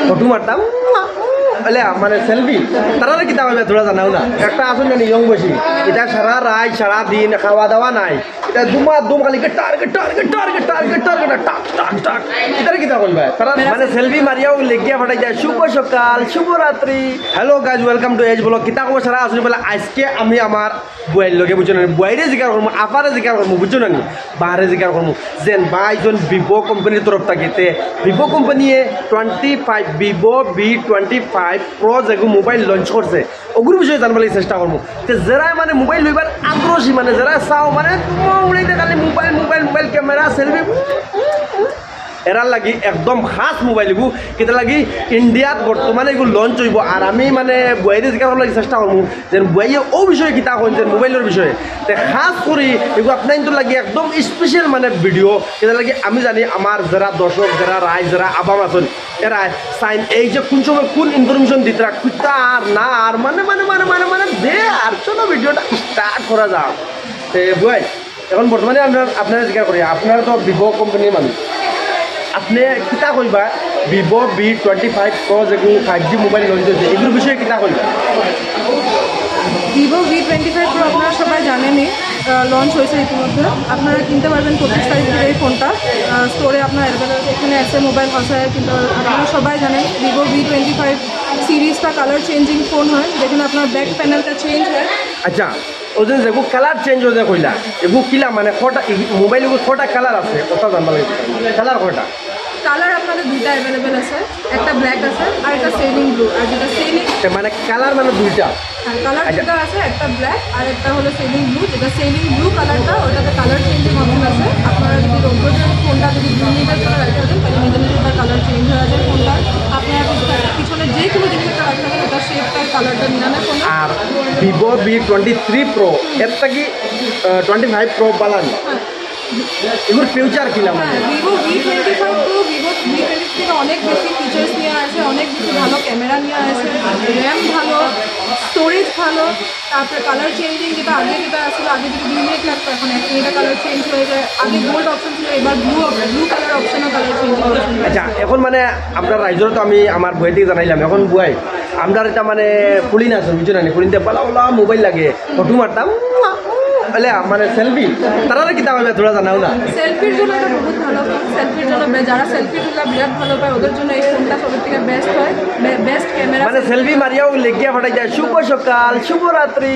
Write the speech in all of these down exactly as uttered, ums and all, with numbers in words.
ফটো মারতাম, অইলে মানে সেলফি। তারারে কিতা কইবা তোরা জানাও না। একটা আছইন না নি ইয়ং বয়সী, ইতা সারা রাইত সারা দিন খাওয়া দাওয়া নাই, ইতা দুমা দুম খালি guitar guitar guitar guitar guitar guitar টাক টাক টাক। ইতারে কিতা কইবা? তারা মানে সেলফি মারিয়াউ লেখিয়া ফাটাই যায়, শুভ সকাল, শুভ রাত্রি। Hello guys, welcome to Age Vlog। কিতা খবর সারা আছইন? বলে আইজকে আমি আমার বুয়াইর লগে, বুঝছো না নি, বুয়াইরে জিকার করমু, আফারে জিকার করমু, বুঝছো না নি, বারে জিকার করমু। যেন ভাই জন ভিভো কোম্পানির তরফ থাকি, তে ভিভো কোম্পানিয়ে twenty five, Vivo V twenty five pro যেগু মোবাইল লঞ্চ করছে, ওগুর বিষয়ে জানবার লাগি চেষ্টা করমু। তে যেরা মানে মোবাইল লইবার আগ্রহী, মানে যেরা চাও, মানে উড়াইতে খালি mobile, mobile, mobile, camera, selfie, error লাগি একদম খাস মোবাইল এগু। কিতা লাগি? ইন্ডিয়াত বর্তমানে এগু লঞ্চ অইবো, আর আমি মানে বুয়াইরে জিকার করার লাগি চেষ্টা করমু যে বুয়াইয়ে ও বিষয়ে কিতা কইন যে মোবাইলর বিষয়ে। তে খাস করি এগু আপনাইনতর লাগি একদম স্পেশাল মানে ভিডিও। কিতা লাগি? আমি জানি আমার যেরা দর্শক, যেরা রাইজ, যেরা আবাম আছইন, এরা চাইন এই যে কোন সময় কোন ইনফরমেশন দিতরা, কিতা আর না আর মানে মানে মানে মানে মানে দে আর। চলো ভিডিওটা স্টার্ট করা যাক। তে বুয়াই, এখন বর্তমানে আমরা আপনারে জিকার করি, আপনারা তো ভিভো কোম্পানির মানুষ, আপনে কিতা কইবা Vivo V twenty five pro যেগু ফাইভ জি মোবাইল লঞ্চ অইছে, এগুর বিষয়ে কিতা কইবা? Vivo V twenty five pro আপনারা সবাই জানেনই, লঞ্চ হয়েছে ইতিমধ্যে। আপনারা কিনতে পারবেন পঁচিশ তারিখ থেকে এই ফোনটা। স্টোরে আপনার অ্যাভেলেবল আছে, এখানে আছে মোবাইল হাউসে কিনতে পারবেন। আপনারা সবাই জানেন ভিভো ভি টোয়েন্টি ফাইভ সিরিজটা কালার চেঞ্জিং ফোন হয়, যেখানে আপনার ব্যাক প্যানেলটা চেঞ্জ হয়। আচ্ছা, ও যে যেগু কালার চেঞ্জ অইছে কইলা, এগু কিলা মানে কটা, মোবাইল এগু কটা কালার আছে, কথা জানবার লাগি। কালার কটা? কালার আপনাদের দুইটা অ্যাভেলেবল আছে, একটা ব্ল্যাক আছে আর একটা সেলিং ব্লু। আর যেটা সেলিং তে মানে কালার মানে দুইটা? হ্যাঁ, কালার আচ্ছা। দুইটা আছে, একটা ব্ল্যাক আর একটা হলো সেলিং ব্লু। যেটা সেলিং ব্লু কালারটা, ওটাতে কালার চেঞ্জিং অপশন আছে। আপনারা যদি রোবটের ফোনটা যদি দুই মিনিটের জন্য রাখতে দেন, তাহলে নিজে নিজে ওটা কালার চেঞ্জ হয়ে যায় ফোনটা। আপনারা যদি তার পিছনে যে কোনো জিনিস একটা রাখতে দেন, ওটা শেপটার কালারটা মিলানোর ফোনটা। আর Vivo V twenty three pro, এর থাকি টোয়েন্টি ফাইভ প্রো বালা নি? হ্যাঁ। এগুর ফিউচার কিলা মানে? হ্যাঁ, Vivo V twenty five pro Vivo V twenty থেকে অনেক বেশি ফিচার্স নিয়ে আসে, অনেক বেশি ভালো ক্যামেরা নিয়ে আসে, র্যাম ভালো, স্টোরেজ ভালো, তারপরে কালার চেঞ্জিং, যেটা আগে যেটা আসলে আগে যদি দুই মিনিট লাগতো, এখন এক মিনিটে কালার চেঞ্জ হয়ে যায়। আগে গোল্ড অপশন ছিল, এবার ব্লু, ব্লু কালার অপশনও কালার চেঞ্জিং অপশন। আচ্ছা, এখন মানে আমরা রাইজরে তো আমি আমার বুয়াইরে জানাইলাম, এখন বুয়াই আমরার এটা মানে ফুলিন আছে, বুঝছো না নি? ফুলিনতে বালা বালা মোবাইল লাগে, ফটো মারতাম, অইলে মানে সেলফি, তারারে কিতা কইবা তোরা জানাও না। সেলফির জন্য এটা বহুত ভালো ফোন, সেলফির জন্য বে-, যারা সেলফি তুলা বিরাট ভালো পায়, ওদের জন্য এই ফোনটা সব থেকে বেস্ট হয়, বেস্ট ক্যামেরা। মানে সেলফি মারিয়াউ লেখিয়া ফাটাই যায়, শুভ সকাল, শুভ রাত্রি।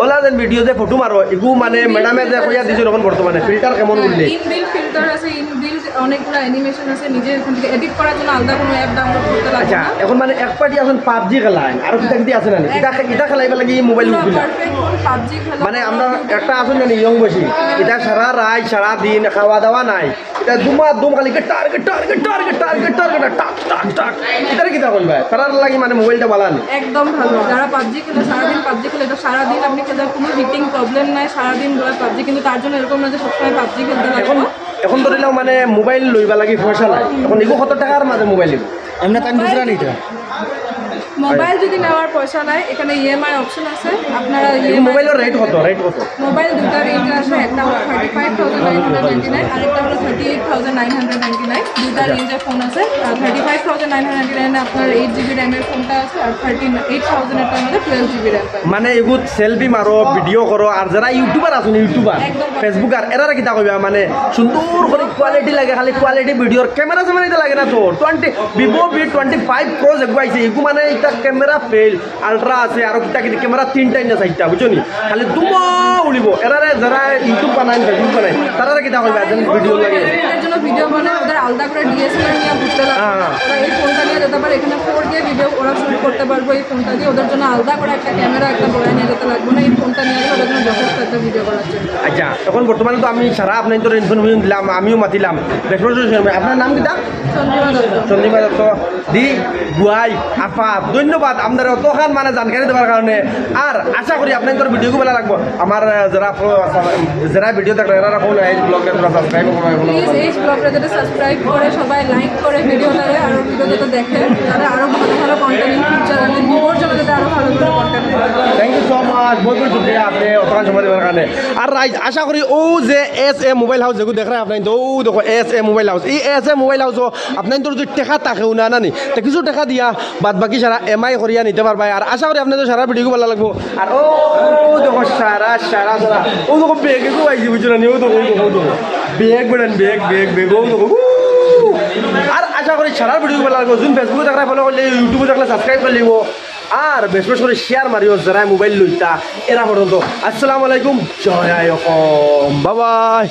ওলা যেন ভিডিও যে ফটো মারো, এগু মানে ম্যাডামে যে কইয়া দিছইন এখন বর্তমানে ফিল্টার কেমন উঠলে? ইনবিল্ট ফিল্টার আছে, ইনবিল্ট অনেকগুলো অ্যানিমেশন আছে, নিজে এখান থেকে এডিট করার জন্য আলাদা কোনো অ্যাপ ডাউনলোড করতে লাগে আচ্ছা, না। এখন মানে এক পার্টি আছইন পাবজি খেলাইন, আরো কিতা কিতা আছে না নি? ইটা, ইটা খেলাইবার লাগি মোবাইল পুরা উঠবি না। পারফেক্ট ফোন পাবজি খেলা। মানে আমরা একটা আছইন না নি ইয়ং বয়সী, ইটা সারা রাইত সারা দিন খাওয়া দাওয়া নাই, ইটা দুমা দুম খালি guitar guitar guitar guitar guitar guitar টাক টাক টাক। ইতারে কিতা কইবা? তারার লাগি মানে মোবাইলটা বালা নি? একদম ভালো। যারা পাবজি খেলে, সারাদিন পাবজি খেলে, এটা সারাদিন আপনি খেলতে কোনো হিটিং প্রবলেম নাই, সারাদিন ধরে পাবজি, কিন্তু তার জন্য এরকম না যে সবসময় পাবজি খেলতে লাগবে। এখন, এখন ধরিলাও মানে মোবাইল লইবার লাগি পয়সা নাই, এখন এগু কত টাকার মাঝে মোবাইল নিব? এমনি তাই দুসরা নিতে। মোবাইল যদি নেওয়ার পয়সা নাই, এখানে ইএমআই অপশন আছে, আপনারা এই ইএমআই মোবাইলর রেট কত? রেট কত? মোবাইল দুইটা রেঞ্জ আছে, একটা হলো thirty five thousand nine hundred ninety nine, আর একটা হলো thirty eight thousand nine hundred ninety nine. দুইটা আচ্ছা। রেঞ্জের ফোন আছে। Thirty five thousand nine hundred nine আপনার এইট জিবি র্যামের ফোনটা আছে, আর থার্টি এইট থাউজেন্ড একটা হলো টুয়েলভ জিবি র্যাম। মানে এগুত সেলফি মারো, ভিডিও করো, আর যারা ইউটিউবার আছইন, ইউটিউবার, একদম। ফেসবুকার, এরারে কিতা কইবা? মানে সুন্দর করি কোয়ালিটি লাগে, খালি কোয়ালিটি ভিডিওর ক্যামেরা স্যামেরা ইতা লাগে না তো। Twenty, Vivo V twenty five pro যেগু আইছে, এগু মানে ইতা ক্যামেরা ফেল, আলট্রা আছে, আরো কিতা কিতা ক্যামেরা তিনটা না চাইরটা, বুঝছো নি? খালি ধুমা উড়িব। এরারে যারা ইউটিউব বানাইন, ফেসবুক বানাইন, তারারে কিতা কইবা? যেন ভিডিও লাগে। এর জন্য ভিডিও বানায়, ওদের আলাদা করে ডিএসএলআর নিয়ে ঘুরতে লাগে। হ্যাঁ, হ্যাঁ। ওরা এই ফোনটা নিয়ে যেতে পারে, এখানে ফোর কে ভিডিও ওরা শুট করতে পারবে এই ফোনটা দিয়ে। ওদের জন্য আলাদা করে একটা ক্যামেরা, একটা বড় নিয়ে যেতে লাগবে না, এই ফোনটা নিয়ে গেলে ওদের জন্য যথেষ্ট একটা ভিডিও করার জন্য। আচ্ছা, এখন বর্তমানে তো আমি সারা আপনাইনতরে ইনফরমেশন দিলাম, আমিও মাতিলাম। বেশ বড় সময়। আপনার নাম কিতা? চন্দ্রিমা দত্ত। চন্দ্রিমা দত্ত। দি বুয়াই, আফা, ধন্যবাদ আমরারে অতখান মানে জানকারি দেওয়ার কারণে। আর আশা করি আপনাইনতর ভিডিওগু ভালা লাগবো। আমার, আহ, যারা ফলো-, যারা ভিডিও দেখরা, এরা রাখো না, এই ব্লগটা তোরা সাবস্ক্রাইব করো, ফলো করো। প্লিজ এই ব্লগটা যাতে সাবস্ক্রাইব করে, সবাই লাইক করে ভিডিওটারে, আর ভিডিও যাতে দেখে, তারা আরো ভালো ভালো কন্টেন্ট ইন ফিউচার আমি ভিউয়ার জন্য যাতে আরো ভালো ভালো content. Thank you so much. বহুত বহুত শুক্রিয়া আপনি অতখান সময় দেওয়ার কারণে। আর রাইজ আশা করি ও যে এস এ মোবাইল হাউস যেগু দেখরা আপনাইনতো, ও দেখো S A mobile house, E S A mobile house আপনাইনতর যদি টেকা থাকে উনা আনানি, তে কিছু টেকা দিয়া বাদ বাকি সারা এমআই করিয়া নিতে পারবা। আর আশা করি আপনাইনতর সারা ভিডিওগু ভালা লাগবো। আর ও, ও দেখো সারা, সারা, সারা, ও দেখো ব্যাগ এগু আইছি, বুঝছো না নি? ও দেখো, ও দেখো, ও দেখো, ব্যাগ বেড়ান, ব্যাগ, ব্যাগ, ব্যাগ, ও দেখো, উ। আর আশা করি সারা ভিডিওগু ভালা লাগবো। যদি Facebook দেখরা ফলো করলে, YouTube দেখলে সাবস্ক্রাইব করি লিবো। আর বেশ বেশ করি শেয়ার মারিও, যারা মোবাইল লইতা এরা পর্যন্ত। আসসালামু আলাইকুম, জয় আই অসম, বাই বাই।